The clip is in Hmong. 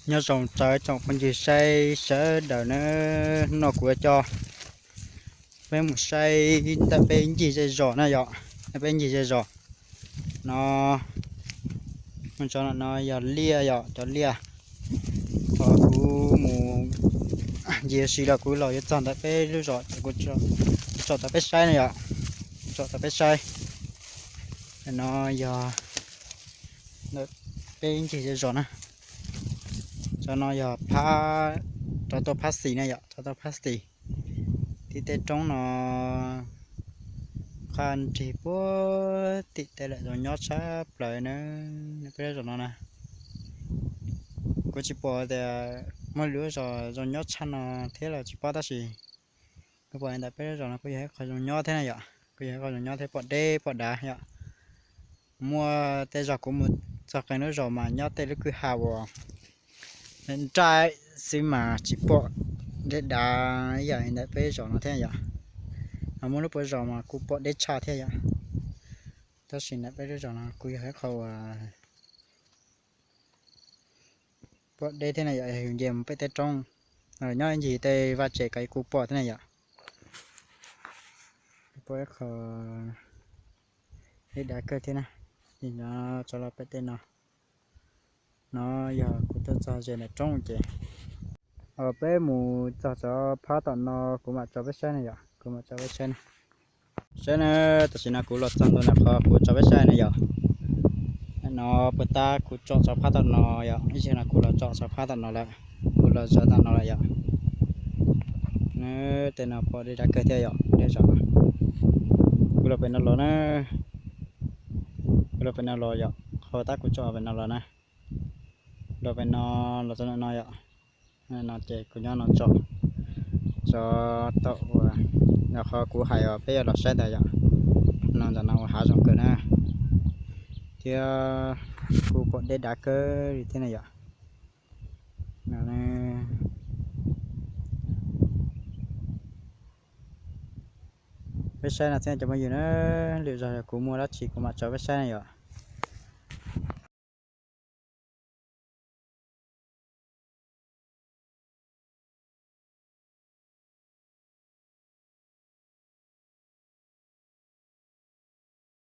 Nyob zoo tsoom phooj ywg saib sawv daws na, hnub no kuv yuav coj peb mus saib ntawm peb ncig zej zos na yom, ntawm peb ncig zej zos no. Mus tso no yog liaj yom, cov liaj. Thaum kuv mus ncig si los kuv los yuav txog ntawm peb lub zos, kuv tsom rau peb saib na yom, tsom rau peb saib. No yog ntawm peb ncig zej zos na. Tso no yog phab, rov tuaj phab xis na yom, rov tuaj phab xis. Tim tej roob no qha nrig puag tim tej lawm, zoo nyob tshaj plaws na. Peb lub zos no na, kuv tsis pom tias muaj lub zos zoo nyob tshaj no thiab los tsis paub, tab sis kuv pom ntawm peb lub zos no kuj yog ib qho zoo nyob thiab na yom, kuj yog ib qho zoo nyob thiab pom deb pom dav yom. Muaj tej zaum kuv mus txog qee lub zos mas nyob tej lub kwj ha uas nraj xwb mas tsis pom deb dav ib yam li ntawm peb zos no thiab yom. Ho muaj lub puas zos mas kuj pom deb tshaj thiab yom. Tab sis ntawm peb lub zos no kuj yog ib qho uas pom deb thiab na yom, yus nce mus pem tej roob, nyob ncig tej vaj tsev ko kuj pom thiab na yom. Pom ib qho deb dav kawg thiab na. Tso los pem tej no. No yog kuv tuaj txog ze ntawm roob ces, peb mus txog tso phab tom no kuv mam tso peb saib na yom, kuv mam tso peb saib na. Saib na, tam sim no kuv los txog ntua ntawm qhov kuv tso peb saib na yom. No puas tab kuv tsom tso phab tom no yom, ib zaug no kuv los tsom tso phab tom no lawm, kuv los zov tom no lawm yom. Tej no pom deb dav kawg thiab yom, deb zos no. Kuv los pem no los na, kuv los pem no los yom, qhov tab kuv tsom pem no los na. Los pem no, los txog ntawm no yom. No ces kuv nyob no tso, tso tom uas, no qhov kuv hais uas peb yuav los saib ntawd yom. No ntawm no ua hav zoov kawg na, thiab kuj pom deb dav kawg li thiab na yom. Peb saib no thiab cov phooj ywg na, lwm zaug kuv muaj dab tsi kuv mam tso peb saib na yom.